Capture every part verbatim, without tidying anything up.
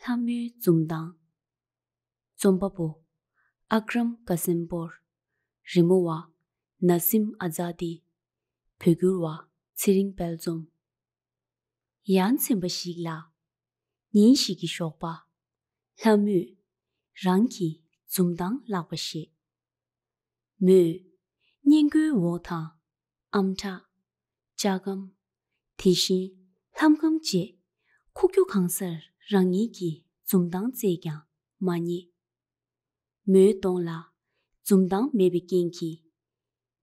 ལྷ་མོའི་འཛུམ་མདངས། རྩོམ་པ་པོ། ཨ་ཀྲམ་ཀ་སིམ་པོར། རི་མོ་བ། ན་སིམ་ཨ་ཛ་དི། བོད་སྒྱུར་བ། ཚེ་རིང་དཔལ་འཛོམས། ཡ་མཚན་པ་ཞིག་ལ། ཉིན་ཞིག་གི་ཞོགས་པ། ལྷ་མོས། རང་གི་འཛུམ་མདངས་བརླག་པ་ཤེས། མོས། སྙིང་མགོའི་འོག་དང་། ཨམ་ཕྲག་ལྕགས་སྒམ། དེ་བཞིན་ལྷམ་སྒམ་བཅས་ཁུག་ཀྱོ་གང་སར་རང་ཉིད་ཀྱི་འཛུམ་མདངས་བཙལ་ཀྱང་མ་རྙེད། མོའི་གདོང་ལ་འཛུམ་མདངས་མེད་པའི་རྐྱེན་གྱིས།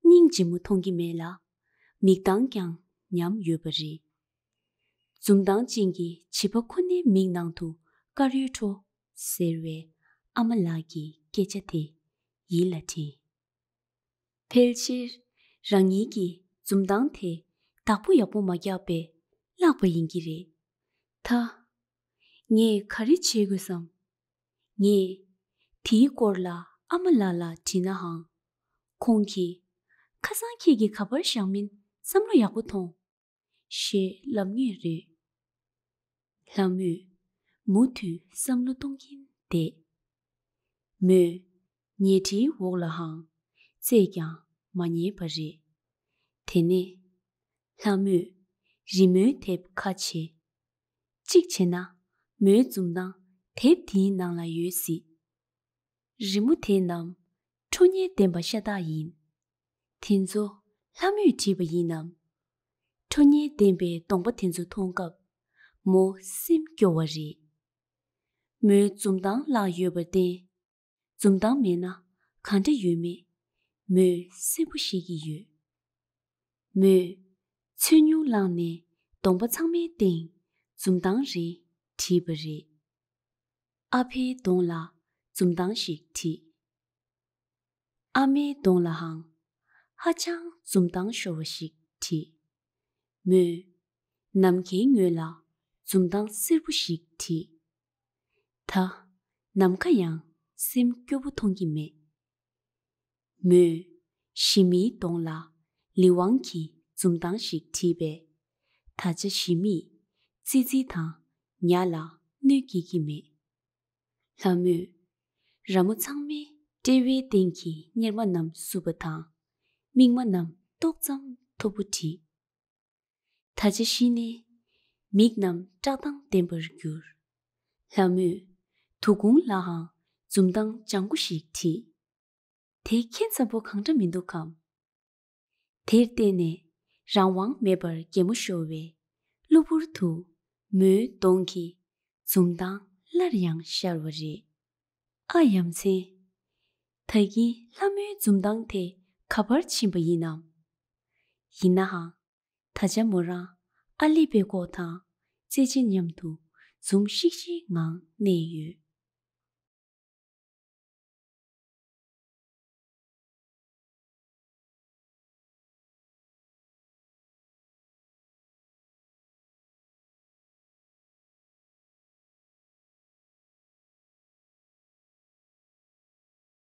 སྙིང་རྗེ་མོ་མཐོང་གི་མེད་ལ། མིག་མདངས་ཀྱང་ཉམས་ཡོད་པ་རེད། འཛུམ་མདངས་ཅན་གྱི་བྱིས་པ་ཁོ་ནའི་མིག་ནང་དུ་དཀར་ཡོལ་འཕྲོ་ཟེར་བའི་ཨ་མ་ལགས་ཀྱི་སྐད་ཆ་དེ་ཡིད་ལ་དྲན། ཕལ་ཆེར་རང་ཉིད་ཀྱི་འཛུམ་མདངས་དེ་བདག་པོ་ཡག་པོ་མ་བརྒྱབ་པས་བརླག་པ་ཡིན་གྱི་རེད། ད། ངས་ག་རེ་བྱེད་དགོས་སམ། ངས་དེའི་སྐོར་ལ་ཨ་མ་ལགས་ལ་དྲིས་ནའང་། ཁོང་གིས། ཁ་སང་ཁྱེད་ཀྱིས་ག་པར་བཞག་མིན་བསམ་བློ་ཡག་པོ་ཐོངས། ཞེས་ལབ་ངེས་རེད། ལྷ་མོས་མུ་མཐུད་བསམ་བློ་གཏོང་གིན་བསྡད། མོས་ཉལ་ཁྲིའི་འོག་ལའང་བཙལ་ཀྱང་མ་རྙེད་པ་རེད། དེ་ནས་ལྷ་མོས་རི་མོའི་དེབ་ཁ་ཕྱེ། གཅིག་བྱས་ན་མོའི་འཛུམ་མདངས་དེབ་དེའི་ནང་ལ་ཡོད་སྲིད། རི་མོ་དེ་རྣམས་ཁྲོ་གཉེར་ལྡན་པ་ཤ་སྟག་ཡིན། དེ་ཚོ་ལྷ་མོས་བྲིས་པ་ཡིན་ནམ། ཁྲོ་གཉེར་ལྡན་པའི་གདོང་པ་དེ་ཚོ་མཐོང་སྐབས་མོ་སེམས་སྐྱོ་བ་རེད། མོའི་འཛུམ་མདངས་བརླག་ཡོད་པར་བརྟེན། འཛུམ་མདངས་མེད་ན་གང་འདྲ་ཡོད་མེད་མོས་གསལ་པོ་ཤེས་ཀྱི་ཡོད། མོས་ཚོས་ཉུང་བླངས་ནས་གདོང་པ་ཚང་མའི་སྟེང་འཛུམ་མདངས་རེ་བྲིས་པ་རེད། ཨ་ཕའི་གདོང་ལ་འཛུམ་མདངས་ཤིག་བྲིས། ཨ་མའི་གདོང་ལའང་ཧ་ཅང་འཛུམ་མདངས་ཤོར་བ་ཞིག་བྲིས། མོས་ནམ་མཁའི་ངོས་ལ་འཛུམ་མདངས་སེར་པོ་ཞིག་བྲིས། ད་ནམ་མཁའ་ཡང་སེམས་སྐྱོ་པོ་མཐོང་གི་མེད། མོས་ཞི་མིའི་གདོང་ལ་ལི་ཝང་གི་འཛུམ་མདངས་ཤིག་བྲིས་པས། ད་ཆ་ཞི་མིས་ཙི་ཙི་དང་ཉ་ལ་གནོད་སྐྱེལ་གྱི་མེད། ལྷ་མོས་ར་མོ་ཚང་མའི་དཔྲལ་བའི་སྟེང་གི་གཉེར་མ་རྣམས་བསུབས་པ་དང་། རྨིག་མ་རྣམས་ཏོག་ཙམ་མཐོ་པོ་བྲིས། ད་ཆ་གཞི་ནས་མིག་རྣམས་བཀྲག་མདངས་ལྡན་པར་གྱུར། ལྷ་མོས་དོ་དགོང་ལའང་འཛུམ་མདངས་ལྗང་ཁུ་ཞིག་བྲིས། དེ་ཁྱད་མཚར་པོ་གང་འདྲ་མི་འདུག་གམ། དེར་བརྟེན་ནས་རང་དབང་མེད་པར་གད་མོ་ཤོར་བས། གློ་བུར་དུ་མོའི་གདོང་གི་འཛུམ་མདངས་སླར་ཡང་ཤར་བ་རེད། ཨ་ཡ་མཚན། ད་གིན་ལྷ་མོའི་འཛུམ་མདངས་དེ་ག་པར་ཕྱིན་པ་ཡིན་ནམ། ཡིན་ནའང་། ད་ཆ་མོ་རང་ཨ་ལི་པའི་སྐོར་དང་ཙེ་ཅི་མཉམ་དུ་འཛུམ་ཤིག་ཤིག་ངང་གནས་ཡོད།